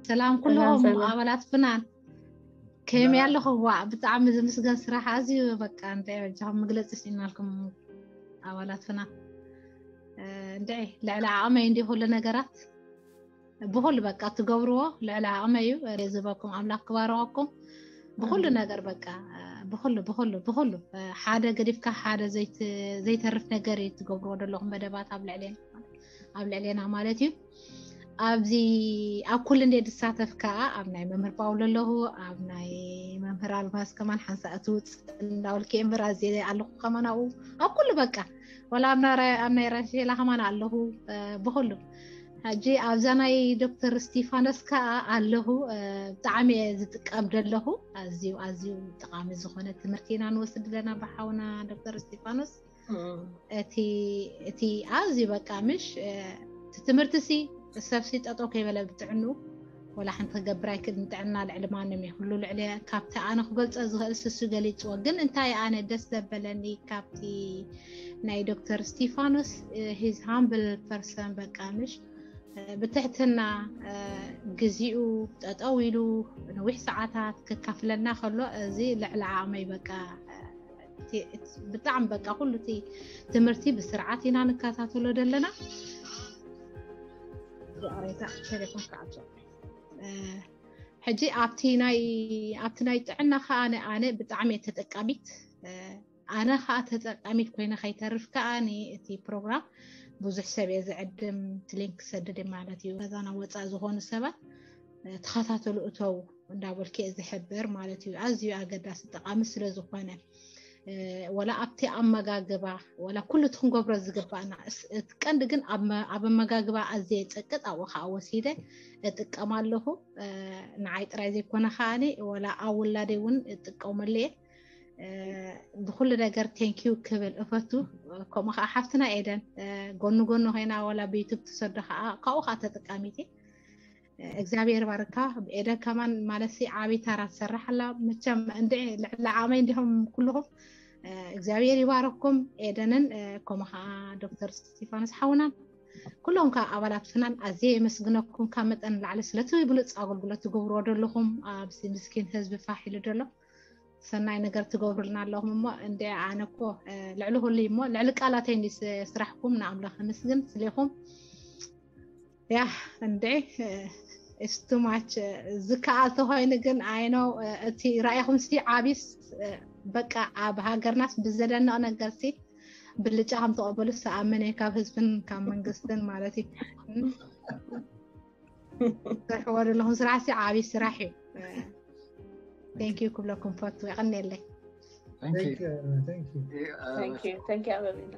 ሰላም ኩሎም ኣባላት ፍናን፣ ከመይ ኣለኹም? ዋ፣ ብጣዕሚ ዝምስገን ስራሕ፣ ኣዝዩ በቃ እንታይ በጃኹም መግለፂ ስኢናልኩም ኣባላት ፍናን። እንድዒ ልዕሊ ዓቕመይ እንዲ ኩሉ ነገራት፣ ብኩሉ በቃ ትገብርዎ ልዕሊ ዓቕመይ እዩ። ዝህበኩም ኣምላኽ ክባርኸኩም ብኩሉ ነገር በቃ፣ ብኩሉ ብኩሉ ብኩሉ ሓደ ገዲፍካ ሓደ ዘይተርፍ ነገር እዩ ትገብርዎ ዘለኹም መደባት ኣብ ልዕሌና፣ ኣብ ልዕሌና ማለት እዩ። ኣብዚ ኣብ ኩሉ እንደ ዝሳተፍ ከዓ ኣብ ናይ መምህር ፓውሎ ኣለኹ፣ ኣብ ናይ መምህር ኣልማዝ ከማን ሓንሳ እቲ ውፅ እንዳበልኪ እምበር ኣዜ ኣለኹ ከማን ኣብኡ ኣብ ኩሉ በቃ፣ ወላ ኣብ ናይ ራሼላ ከማን ኣለኹ፣ ብኩሉ። ሕጂ ኣብዛ ናይ ዶክተር እስቲፋኖስ ከዓ ኣለኹ። ብጣዕሚ እየ ዝጥቀም ዘለኹ። ኣዝዩ ኣዝዩ ጠቃሚ ዝኾነ ትምህርቲ ኢና ንወስድ ዘለና ብሓውና ዶክተር እስቲፋኖስ። እቲ ኣዝዩ በቃ ምሽ እቲ ትምህርቲ ሲ፣ ሰብሲ ጠጠው ከይበለ ብጥዕኑ ወላ ሓንቲ ክገብር ኣይክእል። ንጥዕና ልዕሊ ማንም እዩ። ኩሉ ልዕሊ ካብቲ ኣነ ክገልፆ ዝኽእል ስሱ ገሊፅዎ። ግን እንታይ ኣነ ደስ ዘበለኒ ካብቲ ናይ ዶክተር እስቲፋኖስ ሂዝ ሃምብል ፐርሰን በቃ ምሽ ብትሕትና ግዜኡ ጠጠው ኢሉ ነዊሕ ሰዓታት ከካፍለና ከሎ እዚ ልዕሊ ዓቕመይ በቃ ብጣዕሚ በቃ ኩሉ እቲ ትምህርቲ ብስርዓት ኢና ንከታተሎ ዘለና። ሬታ ቴሌፎን ክዓጾ ሕጂ ኣብቲ ናይ ኣብቲ ናይ ጥዕና ከዓ ኣነ ኣነ ብጣዕሚ እየ ተጠቃሚት። ኣነ ከዓ ተጠቃሚት ኮይነ ከይተርፍ ከዓ እቲ ፕሮግራም ብዙሕ ሰብ እየ ዝዕድም፣ እቲ ሊንክ ክሰድድ ማለት እዩ። ከዛ ናብ ወፃኢ ዝኾኑ ሰባት ተኸታተሉ እተው እንዳበልኩ እየ ዝሕብር ማለት እዩ። ኣዝዩ ኣገዳሲ ጠቃሚ ስለ ዝኾነ ወላ ኣብቲ ኣመጋግባ ወላ ኩሉ እቲ ክንገብሮ ዝግባእና፣ እቲ ቀንዲ ግን ኣብ ኣመጋግባ ኣዝየ ይፀቅጥ፣ ኣብኡ ከዓ ወሲደ እጥቀም ኣለኹ። ንዓይ ጥራይ ዘይኮነ ከዓኒ ወላ ኣብ ውላደይ እውን እጥቀመሉ እየ። ብኩሉ ነገር ቴንኪዩ ክብል እፈቱ። ከምኡ ከዓ ሓፍትና ኤደን ጎኒ ጎኒ ኮይና ወላ ብዩቱብ ትሰዶ ከዓ ካብኡ ከዓ ተጠቃሚት እየ። እግዚኣብሔር ባርካ። ኤደን ከማን ማለት ሲ ዓብይ ታራ ትሰርሕ ኣላ። መቸም እንድዒ ልዕሊ ዓመይ እንዲኹም ኩልኹም እግዚኣብሔር ይባረኩም። ኤደንን ከምኡ ከዓ ዶክተር ስቲፋኖስ ሓውናን ኩሎም ከዓ ኣባላት ፍናን ኣዝየ የመስግነኩም ካብ መጠን ላዕሊ ስለቲ ብሉፅ ኣገልግሎት ትገብርዎ ዘለኹም ኣብዚ ምስኪን ህዝቢ ፋሕ ኢሉ ዘሎ ሰናይ ነገር ትገብሩልና ኣለኹም። እሞ እንደ ኣነ እኮ ልዕሊ ኩሉ እሞ ልዕሊ ቃላተይ እንዲ ስራሕኩም ንኣምላኽ ኣመስግን ስሌኹም። ያ እንደ it's too much ዝከኣል ተኾይኑ ግን ኣይ ኖ እቲ ራእይኹም ሲ ዓቢስ በቃ ኣብ ሃገርናስ ብዘደንቕ ነገር ሲ ብልጫ ከም ተቐበሉ ዝኣምን እየ ካብ ህዝብን ካብ መንግስትን ማለት እዩ። ትሰርሕዎ ዘለኹም ስራሕ ሲ ዓብይ ስራሕ እዩ። Thank you ክብለኩም ፈቱ። የቐንየለይ። Thank you. Thank you ኣበቢና።